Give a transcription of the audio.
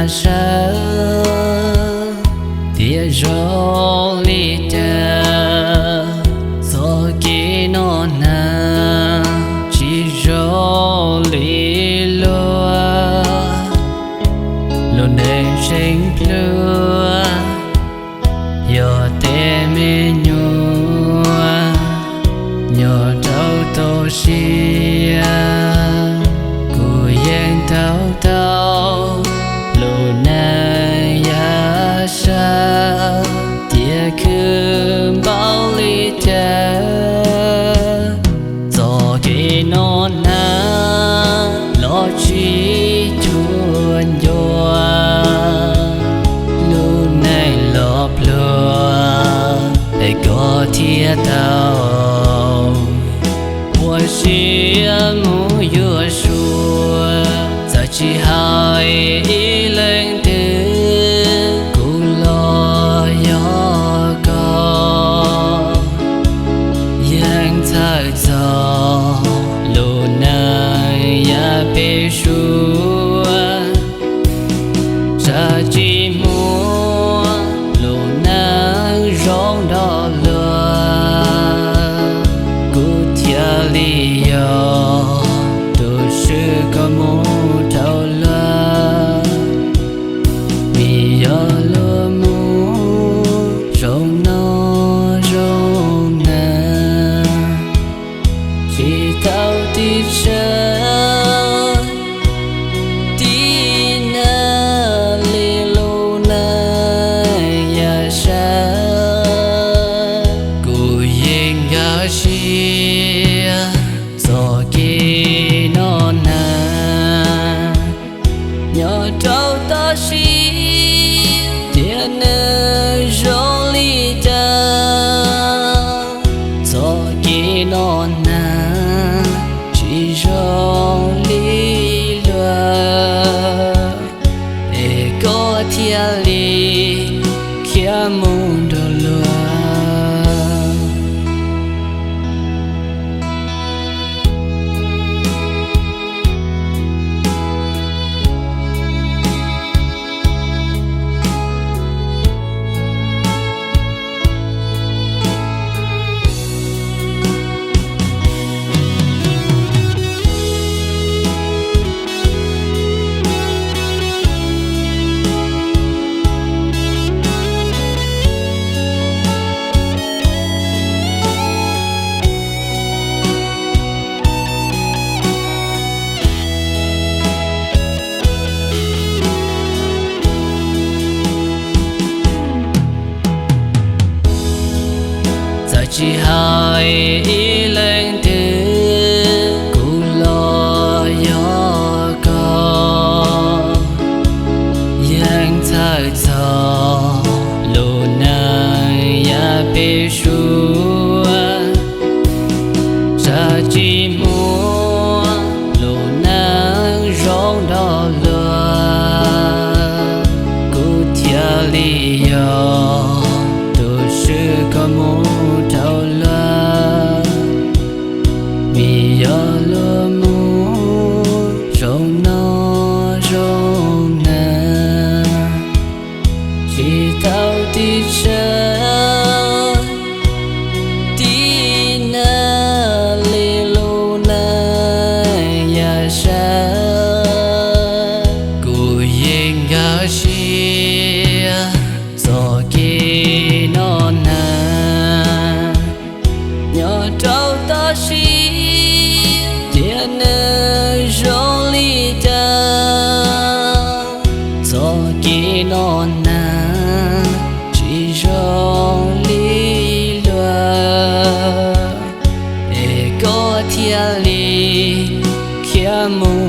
sawv, tias zoo li cas txoj kev no na tsis zoo li luag. Lub neej tseem pluag yog tej me nyuam nyob rau toj siab. Kuv yeej tau tau lub neej yav sawv, tias khwv npaum li cas txoj kev no na los tsis cuag ncua. Lub neej los pluag es koj thiaj tau ua siab mus yuav suav. Txawm tsis hais ib leeg twg, kuv los yog koj, yeej txhawj txog lub neej yav pem suab. Tsam tsis muaj lub neej zoo nrog luag, kuv thiaj li yog tus swb koj mus rau luag. Vim yog luag mus zoo no zoo na, tsis tau tig tsawv tig nag li lub neej yav sawv. Kuv yeej nkag siab txoj kev no na, nyob rau toj siab tias nws zoo li cas. Txoj kev no na tsis zoo li luag, es koj thiaj li khiav mus nrog luag. Txawm tsis hais ib leeg twg, kuv los yog koj, yeej txhawj txog lub neej yav pem suab. Tsam tsis muaj lub neej zoo nrog luag, kuv thiaj li yog tus swb koj mus rau luag. Vim yog luag mus zoo no zoo na, tsis tau tig tsawv tig nag li lub neej yav sawv. Kuv yeej nkag siab txoj kev no na, nyob rau toj siab tias nws zoo li cas. Txoj kev no na tsis zoo li luag, es koj thiaj li khiav mus